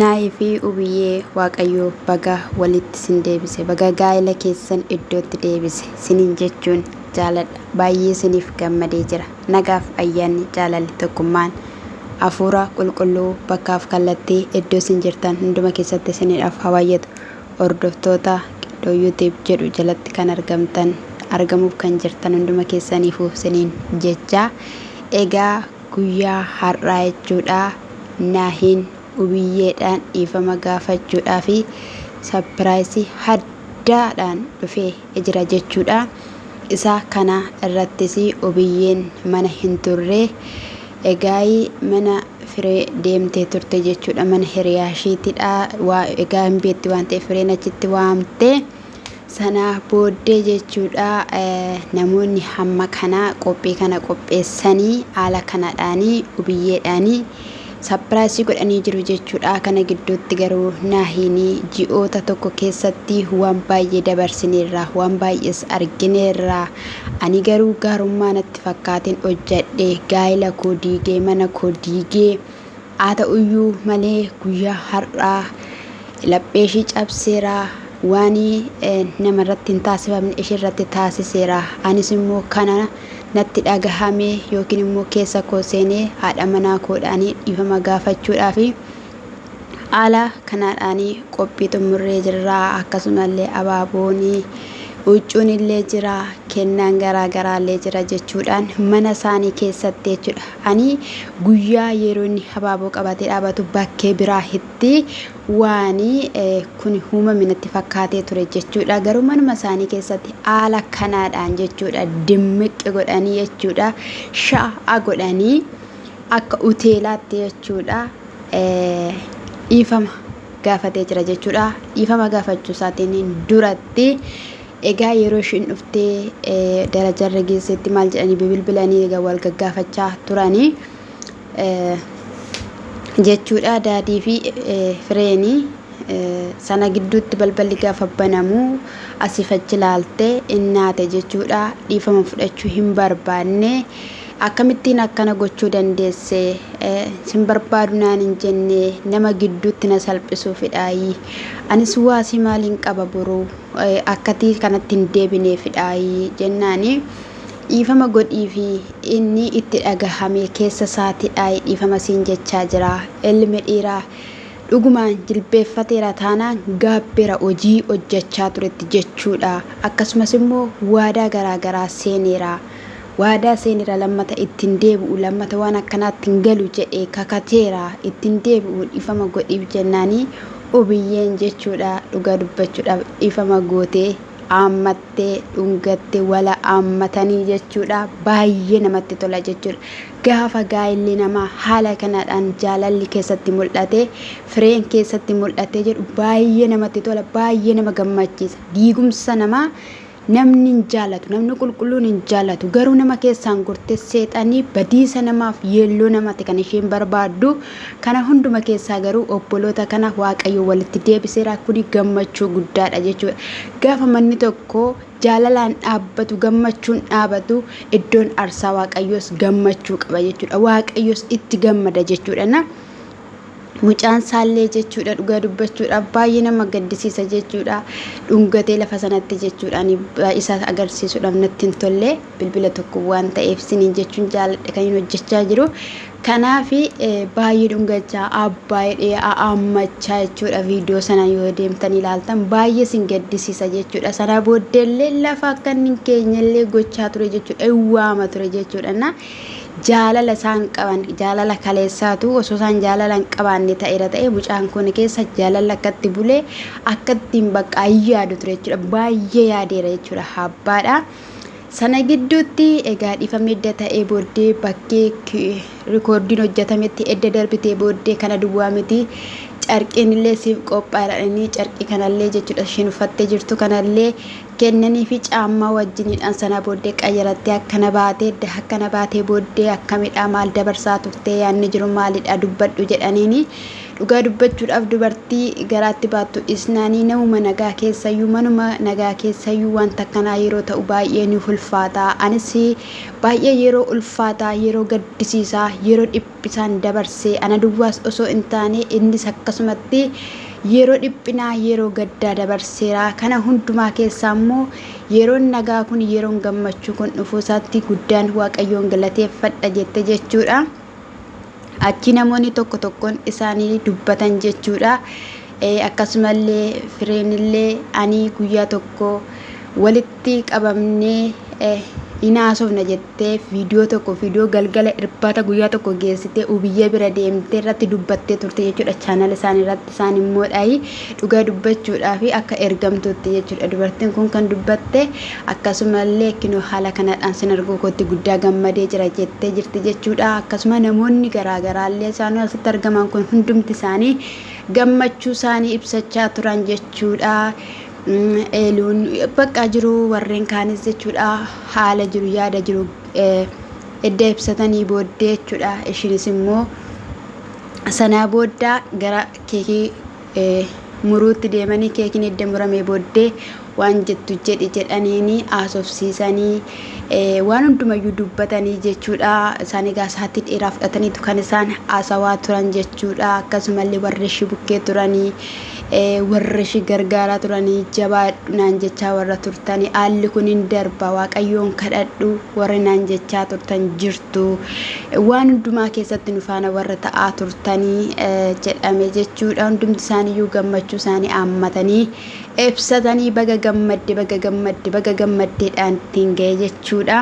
Naahii fi Ubiyyee Waaqayyoo baga walitti sin deebise baga gaa'ela keessan iddootti deebise sinin jechuun jaaladha baay'ee siniif gammadee jira nagaaf ayyaanni jaalalli tokkummaan afuura qulqulluu bakkaaf kallattii iddoo sin jirtan hunduma keessatti sinidhaaf haa baay'atu hordoftoota qeddoo youtube jedhu jalatti kan argamtan argamuuf kan jirtan hunduma keessaniifuu siniin jechaa egaa Guyyaa har'aa jechuudha Naahiin Ubiyyeedhaan dhiifama gaafachuudhaafi sapiraayisii haddaadhaan dhufee jira jechuudha. Isa kana irrattis Ubiyyeen mana hin turre. Egaayii mana Firee deemtee turte jechuudha. Mana hiriyaa ishiitidha. Waa egaa hin beekti waan ta'eef Fireen achitti waamte. Sana booddee jechuudha namoonni hamma kana qophii kana qopheessanii haala kanadhaanii ubiyyeedhaanii sapiraayisii godhanii jiru jechuudha. Kana gidduutti garuu Naahiinii ji'oota tokko keessatti waan baay'ee dabarsineerra, waan baay'ees argineerra. Ani garuu gaarummaa natti fakkaateen hojjedhe, gaa'ela koo diigee, mana koo diigee Haa ta'uyyuu malee guyyaa har'aa lapheeshii cabseera, waan nama irratti hin taasifamne ishee irratti taasiseera. Anis immoo kana natti dhagahame yookiin immoo keessa koo seenee haadha manaa koodhaan dhiifama gaafachuudhaaf haala kanaadhaan qophii xumurree jirra. Akkasumallee abaaboon huccuun illee jira, kennaan garaa garaa illee jira jechuudhaan mana isaanii keessatti jechuudha. Ani guyyaa yeroo inni habaaboo qabatee dhaabatu bakkee biraa hitti waan kun uumame natti fakkaatee ture jechuudha. Garuu manuma isaanii keessatti haala kanaadhaan jechuudha dimmiqqi godhanii jechuudha sha'a godhanii akka uteelaatti jechuudha dhiifama gaafatee jira jechuudha. Dhiifama gaafachuu isaatiin duratti egaa yeroo ishiin dhuftee darajarra geessetti maal jedhanii bilbilanii egaa wal gaggaafachaa turanii jechuudha. Daadii fi fireenii sana gidduutti balballi gaafa banamu asiif achi ilaalte innaate jechuudha. Dhiifama fudhachuu hin barbaanne. Akkamittiin akkana gochuu dandeesse? Sin barbaadu naan hin jenne nama gidduutti na salphisuufidhaayi. Anis waasii maaliin qaba boru akkatii kanatti hin deebineefidhaayi jennaani dhiifama godhiifi inni itti dhagahame keessa isaatidhaayi dhiifama siin jechaa jira. Ilmi dhiiraa dhugumaan jilbeeffateera taanaan gaabbeera hojii hojjechaa turetti jechuudha. Akkasumas immoo waadaa garaa garaa seeneera. Waadaa seeneera lammata itti hin deebi'u lammata waan akkanaatti hin galu jedhe kakateera itti hin deebi'u dhiifama godhiif jennaani ubiyyeen jechuudha dhugaa dubbachuudhaaf dhiifama gootee aammattee dhungatte wala aammatanii jechuudha baay'ee namatti tola jechuudha gaafa gaa'illi namaa haala kanaadhaan jaalalli keessatti mul'ate fireen keessatti mul'ate jedhu baay'ee namatti tola baay'ee nama gammachiisa diigumsa namaa Namni hin jaalatu, namni qulqulluun hin jaalatu. Garuu nama keessaan gortee seexanii badiisa namaaf yeelloo namati kan isheen barbaaddu. Kana hunduma keessaa garuu obboloota kana Waaqayyo walitti deebiseera. Kuni gammachuu guddaadha jechuudha. Gaafa manni tokko jaalalaan dhaabbatu, gammachuun dhaabatu, iddoon aarsaa Waaqayyoos gammachuu qaba jechuudha. Waaqayyos itti gammada jechuudha. Na Mucaan isaallee jechuudha dhugaa dubbachuudhaaf baay'ee nama gaddisiisa jechuudha. Dhungatee lafa sanatti jechuudha ani isa agarsiisuudhaaf natti hin tolle bilbila tokko waan ta'eef siniin jechuun jaaladhe kan hin hojjechaa jiru. Kanaaf baay'ee dhungachaa abbaa jedhee a'aammachaa jechuudha viidiyoo sana yoo deemtan ilaaltan baay'ee sin gaddisiisa jechuudha. Sana booddeellee lafa akka inni hin keenyellee gochaa ture jechuudha. Hin waama ture jechuudha. Na jaalala isaan qaban jaalala kaleessaatu osoo isaan jaalala hin qabaanne ta'eera ta'e mucaan kun keessa jaalalli akkatti bulee akkattiin bakka yaadu ture jechuudha baay'ee yaadeera jechuudha abbaadha. Sana gidduutti egaa dhiifamni edda ta'ee booddee bakkee rikoordiin hojjetametti edda darbitee booddee kana duwwaa miti carqiin illee siif qophaa'eera jedhanii carqii kanallee jechuudha isheen uffattee jirtu kanallee kennaniifi caammaa wajjiniidhaan sana booddee qayyarattee akkana baatee edda akkana baatee booddee akkamidha maal dabarsaa turtee yaadni jiru maalidha dubbadhu jedhaniini Dhugaa dubbachuudhaaf dubartii garaatti baattu dhiisnaanii namuma nagaa keessayyuu manuma nagaa keessayyuu wanta akkanaa yeroo ta'u baay'ee ni ulfaata. Anis baay'ee yeroo ulfaataa, yeroo gaddisiisaa, yeroo dhiphisaan dabarsee ana duwwaas osoo hin taane innis akkasumatti yeroo dhiphinaa, yeroo gaddaa dabarseera. Kana hundumaa keessaa immoo yeroon nagaa kun yeroon gammachuu kun dhufuu isaatti guddaan Waaqayyoon galateeffadha jette jechuudha. Achi namoonni tokko tokkoon isaanii dubbatan jechuudha. Akkasumallee fireenillee ani guyyaa tokko walitti qabamnee hin haasofna jettee viidiyoo tokko viidiyoo galgala irbaata guyyaa tokko geessitee ubiyyee bira deemtee irratti dubbattee turte jechuudha. Chaanala isaanii irratti isaan immoo dhayi dhugaa dubbachuudhaaf akka ergamtuutti jechuudha. Dubartiin kun kan dubbatte akkasumallee kinoo haala kanadhaan sin arguu kootti guddaa gammadee jira jettee jirti jechuudha. Akkasuma namoonni garaa garaallee isaan asitti argaman kun hundumti isaanii gammachuu isaanii ibsachaa turan jechuudha. Eeluun bakka jiru warreen kaanis jechuudha haala jiru yaada jiru edda ibsatanii booddee jechuudha. Ishiinis immoo sanaa booda gara keekii muruutti deemanii keekiin edda muramee booddee waan jettu jedhi jedhaniini haasofsiisanii waan hundumayyuu dubbatanii jechuudha. Isaan egaa sa'aatii dheeraa fudhataniitu kan isaan haasawaa turan jechuudha. Akkasumallee warri ishii bukkee turanii warri ishii gargaaraa turanii jabaadhu naan jechaa warra turtanii haalli kun hin darba waaqayyoon kadhadhu warri naan jechaa turtan jirtu waan hundumaa keessatti nu faana warra ta'aa turtanii jedhame jechuudha. Hundumti isaaniiyyuu gammachuu isaanii haammatanii ibsatanii baga gammadde baga gammadde baga gammaddeedhaan ittiin ga'e jechuudha.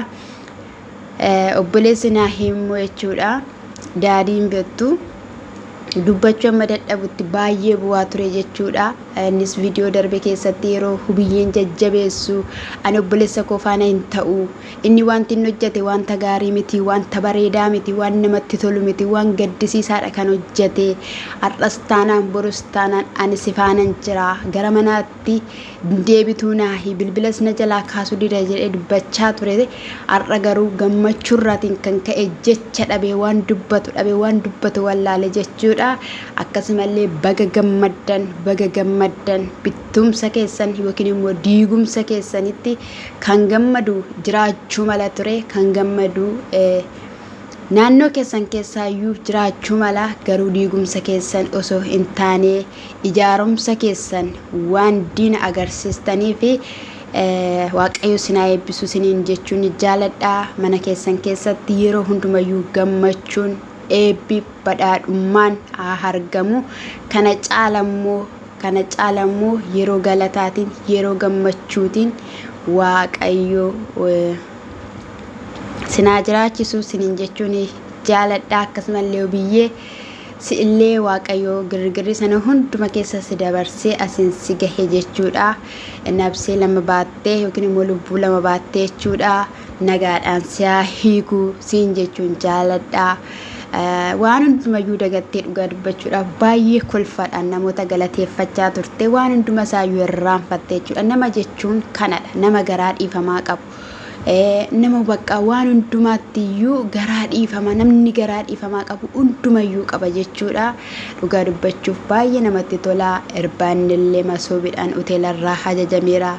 Obboleessi Naahii immoo jechuudha daadiin beektu dubbachuu amma dadhabutti baay'ee bu'aa ture jechuudha. Innis viidiyoo darbe keessatti yeroo hubiyyeen jajjabeessu ani obboleessa koo faana hin ta'u inni wanti inni hojjete wanta gaarii miti wanta bareedaa miti waan namatti tolu miti waan gaddisiisaadha kan hojjete har'as taanaan borus taanaan ani si faanan jira gara manaatti deebituu naahi bilbilas na jalaa kaasuu dida jedhee dubbachaa ture har'a garuu gammachuurraatiin kan ka'e jecha dhabee waan dubbatu dhabee waan dubbatu wallaale jechuudha akkasumallee baga gammaddan baga gammaddan bittumsa keessan yookiin immoo diigumsa keessanitti kan gammadu jiraachuu mala ture kan gammadu naannoo keessan keessaayyuu jiraachuu mala garuu diigumsa keessan osoo hin taane ijaarumsa keessan waan diina agarsiistanii fi waaqayyo sinaa eebbisu siniin jechuun jaaladha mana keessan keessatti yeroo hundumayyuu gammachuun eebbi badhaadhummaan haa argamu kana caalammoo kana caalammoo yeroo galataatiin yeroo gammachuutiin waaqayyo sinaa jiraachisu siniin jechuun jaaladha akkasumallee biyyee si illee waaqayyo girgirri sana hunduma keessa si dabarsee asiin si gahe jechuudha. Nabsee lama baattee yookiin immoo lubbuu lama baattee jechuudha. Nagaadhaan si haa hiiku siin jechuun jaaladha. Waan hundumayyuu dagattee dhugaa dubbachuudhaaf baay'ee kolfaadhaan namoota galateeffachaa turte waan hunduma isaayyuu irraanfatte jechuudha. Nama jechuun kanadha. Nama garaa dhiifamaa qabu. Nama bakka waan hundumaatti iyyuu garaa dhiifamaa namni garaa dhiifamaa qabu hundumayyuu qaba jechuudha. Dhugaa dubbachuuf baay'ee namatti tola. Irbaanni illee masoobiidhaan hoteelarraa ajajameera.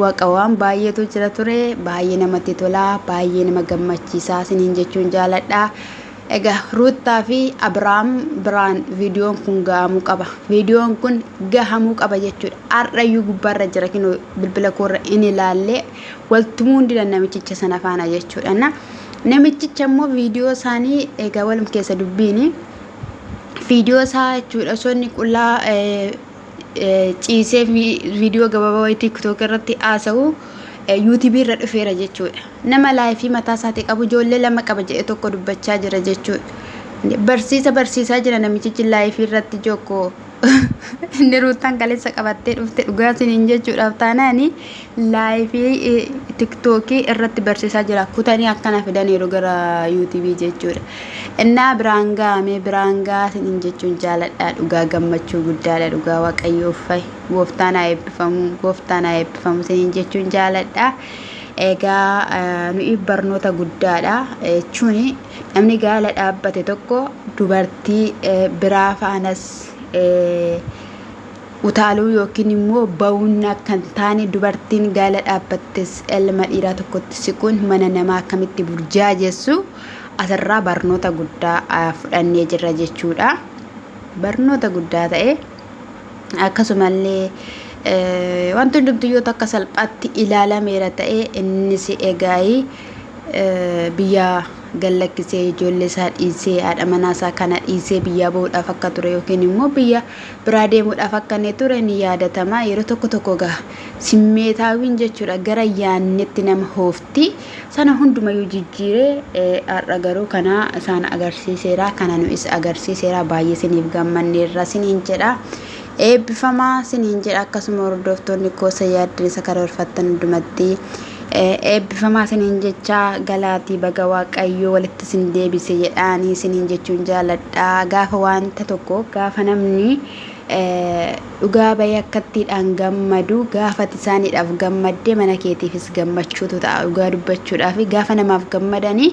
Waqa waan baay'eetu jira ture. Baay'ee namatti tola. Baay'ee nama gammachiisaa isiniin jechuun jaaladha. Egaa Ruuttaa fi Abiraam biraan viidiyoon kun gahamuu qaba. Viidiyoon kun gahamuu qaba jechuudha. Har'ayyuu gubbaarra jira kinoo bilbila koorra in ilaallee waltumuu hin didan namichicha sana faana jechuudha. Na namichicha immoo viidiyoo isaanii egaa walum keessa dubbiini. Viidiyoo isaa jechuudha osoo inni qullaa ciisee viidiyoo gabaabaa wayii TikTok irratti haasa'u yuutuubii irra dhufeera jechuudha. Nama laayifii mataa isaatii qabu ijoollee lama qaba jedhee tokko dubbachaa jira jechuudha. Barsiisa barsiisaa jira namichichi laayifii irratti jokkoo. Inni ruutaan kaleessa qabattee dhufte dhugaa isiniin jechuudhaaf taanaani laayifii tiktookii irratti barsiisaa jira. Kutanii akkana fidaniiru gara yuutuubii jechuudha. Innaa biraan gahamee biraan gahaa isiniin jechuun jaaladha dhugaa gammachuu guddaadha dhugaa waaqayyoo uffay gooftaan haa eebbifamu gooftaan haa eebbifamu isiniin jechuun jaaladha. Egaa nuyi barnoota guddaadha jechuun namni gaala dhaabbate tokko dubartii biraa faanas utaaluu yookiin immoo ba'uun akka hin taane, dubartiin gaala dhaabbattes ilma dhiiraa tokkotti siquun mana namaa akkamitti burjaajessu asirraa barnoota guddaa fudhannee jirra jechuudha. Barnoota guddaa ta'e akkasumallee wanti hundumtuu yoo takka salphaatti ilaalameera ta'e, innis egaa biyya gallakkisee, ijoollee isaa dhiisee, haadha manaa isaa kana dhiisee biyyaa bahuudhaaf akka ture yookiin immoo biyya biraa deemuudhaaf akka inni ture ni yaadatama. Yeroo tokko tokko gaa simmeetaawwiin jechuudha gara yaannetti nama hoofti. Sana hundumayyuu jijjiiree har'a garuu kana isaan agarsiiseera. Kana nu isa agarsiiseera. Baay'ee isiniif gammanneerra isiniin jedha. Eebbifamaa isiniin jedha. Akkasuma hordoftoonni koosa yaaddan isa karoorfattan hundumatti eebbifamaa isiniin jecha, galaatii baga Waaqayyoo walitti isin deebise jedhaanii isiniin jechuun jaaladha. Gaafa wanta tokko, gaafa namni dhugaa bahee akkattiidhaan gammadu, gaafa isaaniidhaaf gammaddee mana keetiifis gammachuutu ta'a. Dhugaa dubbachuudhaaf, gaafa namaaf gammadanii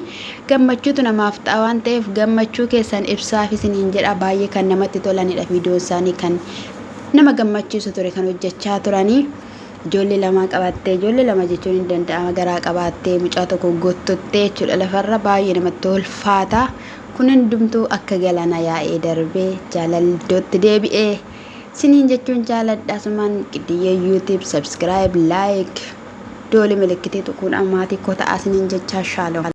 gammachuutu namaaf ta'a waan ta'eef, gammachuu keessan ibsaaf isiniin jedha. Baay'ee kan namatti tolanidha viidiyoon isaanii, kan nama gammachiisu ture kan hojjechaa turanii. Ijoollee lama qabattee, ijoollee lama jechuun hin danda'ama, garaa qabaattee mucaa tokko gottottee jechuudha lafarra, baay'ee namatti ulfaata. Kun hundumtuu akka galaana yaa'ee darbee jaalalli iddootti deebi'ee siniin jechuun jaaladha. Asumaan Qiddiyyee YouTube subscribe, like, doole milikkitee tuquudhaan maatii koo ta'aa siniin jechaa, shaaloom.